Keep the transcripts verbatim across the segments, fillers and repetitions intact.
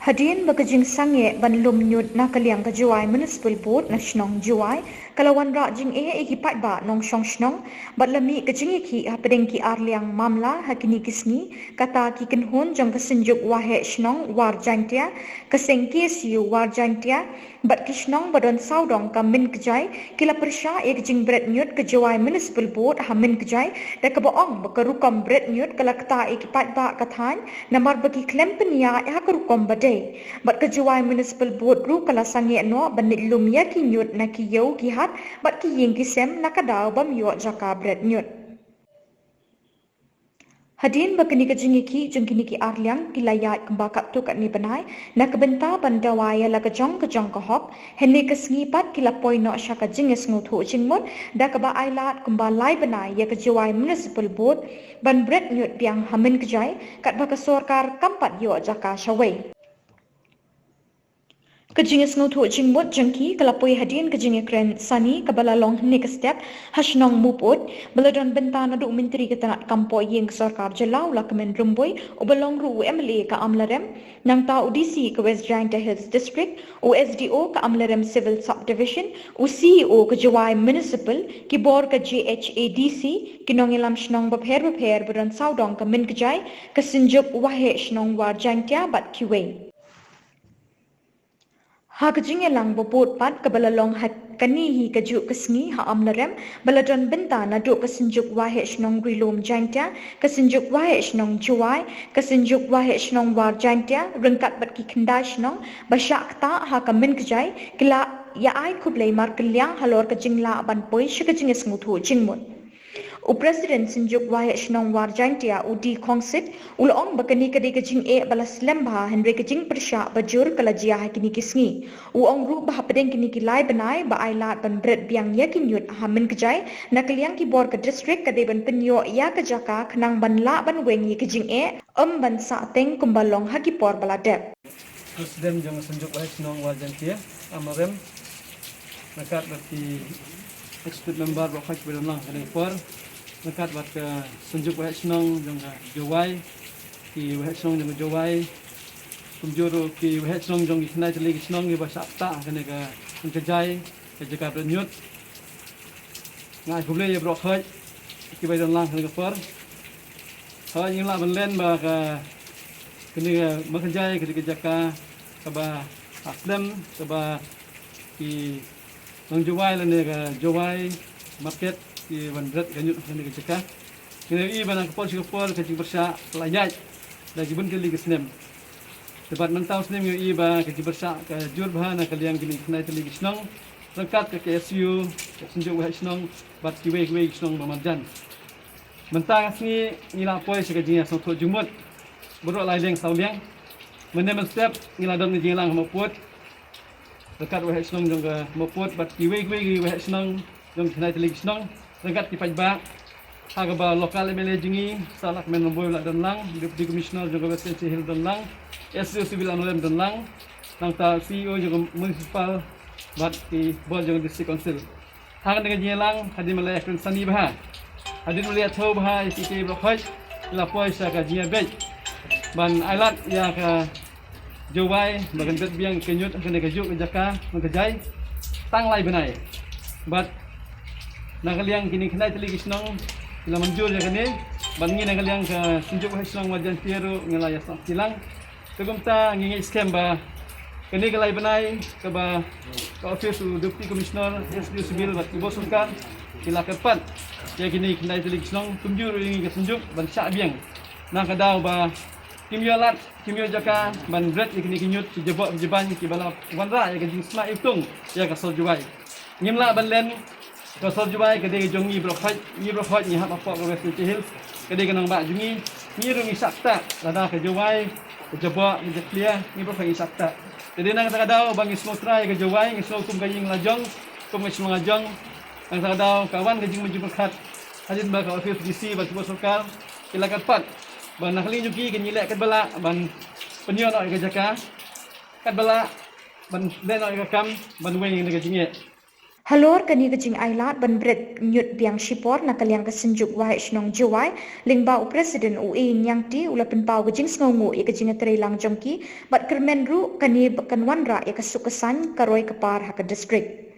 Hadien ba ka jingsangeh ban lum ñiut na ka liang ka Jowai Municipal Board na shnong Jowai ka la wanrah jingeh ïa ki paidbah nongshong shnong bad la mih ka jingïakhih hapdeng ki arliang mamla ha kine ki sngi, kata ki kynhun jong ka Synjuk Waheh Shnong War Jaiñtia, ka seng K S U War Jaiñtia bad ki shnong ba don sawdong ka Mynkjai ki la pyrshah ïa ka jingbret ñiut ka Jowai Municipal Board ha Mynkjai da kaba ong ba ka rukom bret ñiut ka la ktah ïa ki paidbah ka thaiñ namar ba ki khlem pynïaid ha ka rukom ba dei. Bad ka Jowai Municipal Board ruh ka la sangeh noh ban leit lum ïa ki ñiut na ki ïew ki hat bad ki ïing ki sem na ka daw bym ïoh jaka bret ñiut. Hadien ba kane ka jingïakhih jong kine ki arliang ki la ïaid kumba katto katne bnai na ka bynta ban dawa ïa la ka jong ka jong ka hok, hynne ka sngi pat ki la poi noh sha ka jingïasngewthuh jingmut da kaba ai lad kumba lai bnai ïa ka Jowai Municipal Board ban bret ñiut biang ha Mynkjai katba ka sorkar kam pat ïoh jaka shawei. Ka jingïasngewthuh jingmut jong ki ka la poi hadien ka jingïakren sani kaba la long hynne ka step ha shnong Muput ba la don bynta naduh Myntri ka tnat kam poh ïing ka sorkar jylla u Lahkmen Rymbui uba long ruh u M L A ka Amlarem, nangta u D C ka West Jaintia Hills District, u S D O ka Amlarem Civil Subdivision, u C E O ka Jowai Municipal, ki bor ka J H A D C, ki nongïalam shnong bapher bapher ba don sawdong ka Mynkjai, ka Synjuk Waheh Shnong War Jaiñtia bad kiwei. Ha ka jingïalang ba bud pat kaba la long ha kane hi kajuh ka sngi ha Amlarem ba la don bynta naduh ka Synjuk Waheh Shnong Ri Lum Jaiñtia, ka Synjuk Waheh Shnong Jowai, ka Synjuk Waheh Shnong War Jaiñtia ryngkat bad ki khyndai shnong ba shah ktah ha ka Mynkjai ki la ïa ai khublei markylliang halor ka jinglah ban poi sha ka jingïasngewthuh jingmut. U President Synjuk Waheh Shnong War Jaiñtia u D Khongsit u la ong ba kane ka dei ka jingeh ba la slem bha hynrei ka jingpyrshah ba jur ka la jia ha kine ki sngi. U ong ruh ba hapdeng kine ki lai bnai ba ai lad ban bret biang ïa ki ñiut ha Mynkjai na ka liang ki bor ka district ka dei ban pynïoh ïa ka jaka khnang ban lah ban weng ïa ki jingeh, ym ban sah teng kumba long ha ki por ba la dep. President jong ka Synjuk Waheh Shnong War Jaiñtia, Amlarem, ryngkat bad ki executive member baroh khoit kiba don lang ha kane ka por, ryngkat bad ka Synjuk Waheh Shnong jong ka Jowai, ki Waheh Shnong jong ka Jowai, kumjuh ruh ki Waheh Shnong jong ki khyndai tylli ki shnong kiba shah ktah ha kane ka Mynkjai, ka jaka bret ñiut. Nga ai khublei ïa baroh khoit kiba don lang ha kane ka por. Hooid, ngim lah ban len ba ka, kane ka Mynkjai ka dei ka jaka kaba ha slem, kaba ki nong Jowai lane ka Jowai market ki wan bret ka ñiut ha kane ka jaka. Ngi ïohi ba na ka por sha ka por ka jingpyrshah ka la ïaid da ki bun tylli ki snem. Te bad mynta u snem ngi ïohi ba ka jingpyrshah ka jur bha na ka liang kine ki khyndai tylli ki shnong ryngkat ka K S U, ka Synjuk Waheh Shnong bad kiwei kiwei ki shnong ba marjan. Mynta ka sngi ngi la poi sha ka jingïasngewthuh jingmut baroh lai liang saw liang. Mynne mynstep ngi la don ka jingïalang ha Mawpud ryngkat Waheh Shnong jong ka Mawpud bad kiwei kiwei ki Waheh Shnong jong ki khyndai tylli ki shnong ryngkat ki paidbah. Ha kaba local M L A jong ngi Sir Lahkmen Rymbui u la don lang, Deputy Commissioner jong ka West Jaintia Hills don lang, S D O Civil Amlarem don lang, nangta C E O jong ka Municipal bad ki bor jong ka District Council. Ha kane ka jingïalang hadien ba la ïakren sani bha, hadien ba la ïathuh bha ïa kiei baroh khoit, la poi sha ka jingïabeit ban ai lad ïa ka Jowai ba kan bret biang ka ñiut ha kane kajuh ka jaka Mynkjai tang lai bnai. Bad na ka liang kine khyndai tylli ki shnong ki la mynjur ïa kane, bad ngi na ka liang ka Synjuk Waheh Shnong War Jaiñtia ruh ngi la ïasnoh kti lang. Te kumta ngi ngeit skhem ba kane ka lai bnai kaba ka office u Deputy Commissioner, S D O Civil bad ki bor sorkar ki la kyrpad ïa kine khyndai tylli ki shnong kumjuh ruh ïa ngi ka Synjuk ban shah biang na ka daw ba kim ïoh lad, kim ïoh jaka ban bret ïa kine ki ñiut ki jaboh ki jaban kiba la wanrah ïa ka jingsma iwtung ïa ka sor Jowai. Ngim lah ban len, ka sor Jowai ka dei ka jong ngi baroh khoit, ngi baroh khoit ngi hap hapoh ka West Jaintia Hills, ka dei ka nongbah jong ngi, ngi ruh ngi shah ktah, lada ka Jowai ka jaboh ka jakhlia, ngi baroh khoit ngi shah ktah. Te dei na kata ka daw ba ngi sngewthuh ïa ka Jowai, ngi sngew kum ka ïing la jong, kum ka shnong la jong. Na kata ka daw ka wan ka jingmynjur pyrkhat hadien ba ka office D C bad ki bor sorkar ki la kyrpad ba na ka liang jong ki kin ïaleh katba lah ban pynïoh noh ïa ka jaka, katba lah ban leh noh ïa ka kam ban weng ïa ka jingeh. Halor kane ka jingailad ban bret ñiut biang shipor na ka liang ka Synjuk Waheh Shnong Jowai, lyngba u President u A Niangti, u la pynpaw ka jingsngewnguh ïa ka jingïatreilang jong ki bad kyrmen ruh kane kan wanrah ïa ka suk ka saiñ, ka roi ka par ha ka district.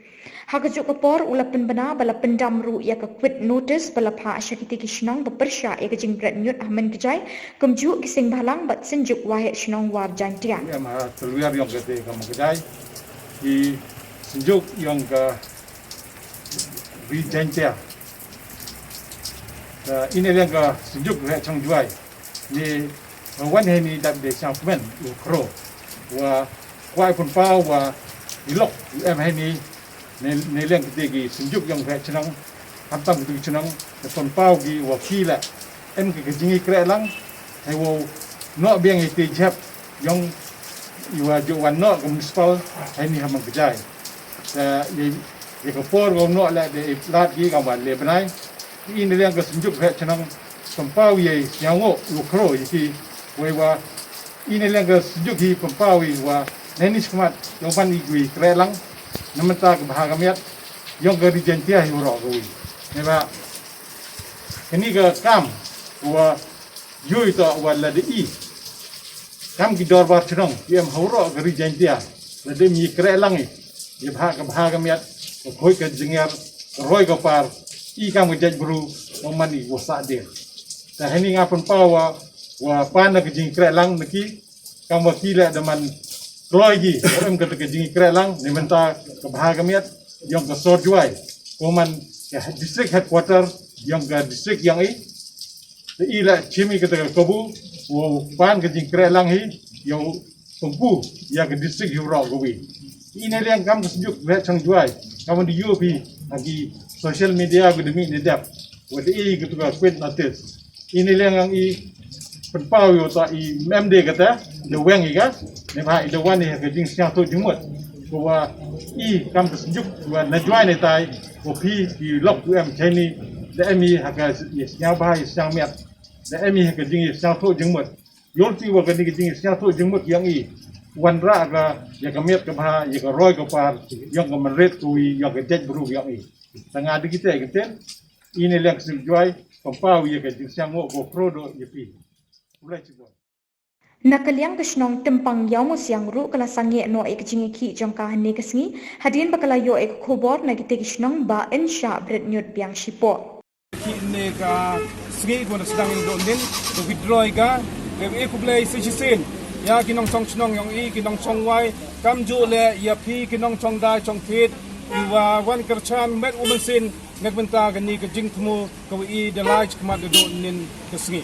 Ha kajuh ka por u la pynbna ba la pyndam ruh ïa ka quit notice ba la phah sha kitei ki shnong ba pyrshah ïa ka jingbret ñiut ha Mynkjai, kumjuh ki seng bhalang bad Synjuk Waheh Shnong War Jaintia. Em ha tylliar ïong ka te ka Mynkjai, ki Synjuk ïong ka Ri Jaintia. Ka ine liang ka Synjuk Waheh Shnong Jowai, ne wan heini dap de sngewkmen u khro wa kwah pynpaw wa i lok u em heini, ne liang kite ki Synjuk ïong Waheh Shnong, khamtam kite ki shnong, ne pynpaw ki wa ki la em ki ka jingïakhreh lang, hei wow noh biang ïa te jhep ïong i wa ju wan noh ka municipal heini ha Mynkjai. Te ïa ka por wow noh leh de i lad ki ka wan le bnai. Ine liang ka Synjuk Waheh Shnong pynpaw ïa i sngewnguk u khro ïa ki, wei wa ine liang ka Synjuk hi pynpaw i wa neni skhmat ïong ban i gui khreh lang na mynta ka bha ka miat ïong ka Ri Jaintia hi waroh ka wi. Ne ba kani ka kam wa yui to wa la de i kam ki dorbar shnong ki em ha waroh ka Ri Jaintia, la de mi khreh lang i ïa bha ka bha ka miat, ka khoi ka jingïar, ka roi ka par, i kam ka jait bru, ong man i wa sah de. Ta heini nga pynpaw wa wa pan na ka jingkhreh lang na ki kam wa ki leh da man kloi ki em ka ka jingkhreh lang ne mynta ka bha ka miat ïong ka sor Jowai, ko man ka district headquarter ïong ka district ïong i. Te i la chimi ka ka kabu wow pan ka jingkhreh lang hi ïong pengku ïa ka district hi waroh ka wi. Ine liang kam ka Synjuk Waheh Shnong Jowai kam di yu pi ha ki social media ka demi ne dep wa de i ka ka quit notice. Ine liang ang i pynpaw ïa ta i mem de kata de weng i ka ne ba i de wan i ha ka jingsngewthuh jingmut ko wa i kam ka Synjuk wa na Jowai ne tai ko phi ki lok u em cheni de em i ha ka i sngewbha i sngewmiat de em i ha ka jing i sngewthuh jingmut. Ïoh ti wa ka ni ka jing i sngewthuh jingmut ïong i wanrah ka ïa ka miat ka bha ïa ka roi ka par ïong ka manrit ka wi ïong ka jait bru ïong i. Tanga di kita i kenten ine liang ka Synjuk Jowai pynpaw ïa ka jingsngewnguk ko khro do ïa phi. Khublei shibun. Na ka liang ka shnong Tympang Ïawmusiang ruh ka la sangeh noh ïa ka jingïakhih jong ka hane ka sngi hadien ba ka la ïoh ïa ka khubor na kitei ki shnong ba yn shah bret ñiut biang shipor. Ki ne ka sngi ko na sdang ïa dohnin ka withdraw ïa ka. Ka e khublei sa shisien ïa ki nongchong shnong ïong i ki nongchong wai kamjuh leh ïa phi ki nongchong dai chong thied ki wa wan kyrchan met u mynsiem na ka bynta kani ka jingthmu ka wa i da lai khmat da dohnin ka sngi.